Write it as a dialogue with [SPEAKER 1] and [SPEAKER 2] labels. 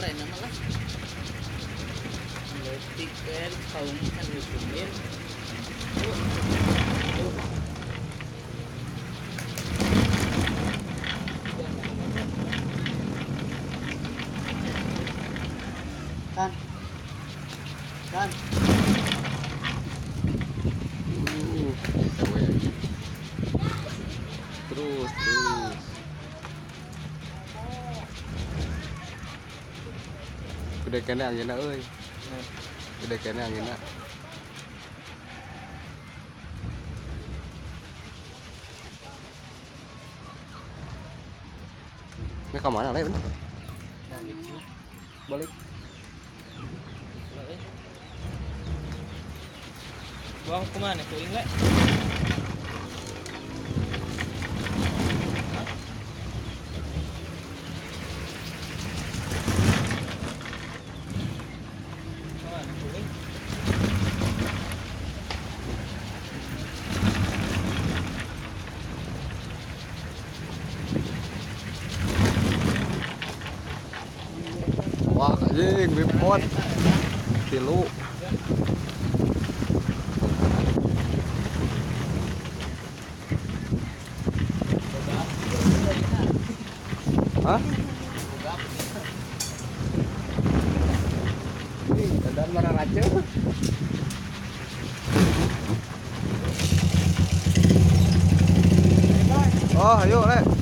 [SPEAKER 1] lain nama lah. Leutik kan kaum kan dihukumin.
[SPEAKER 2] Kan. Kan.
[SPEAKER 3] Terus, terus. Gede kene anginna euy. Gede kene anginna. Ini ke mana le? Balik.
[SPEAKER 1] Buang kemana kuing le?
[SPEAKER 3] Wah, anjing, bipot. Tilu. Hah? Ih, dadar marah racun. Oh, ayo, Le.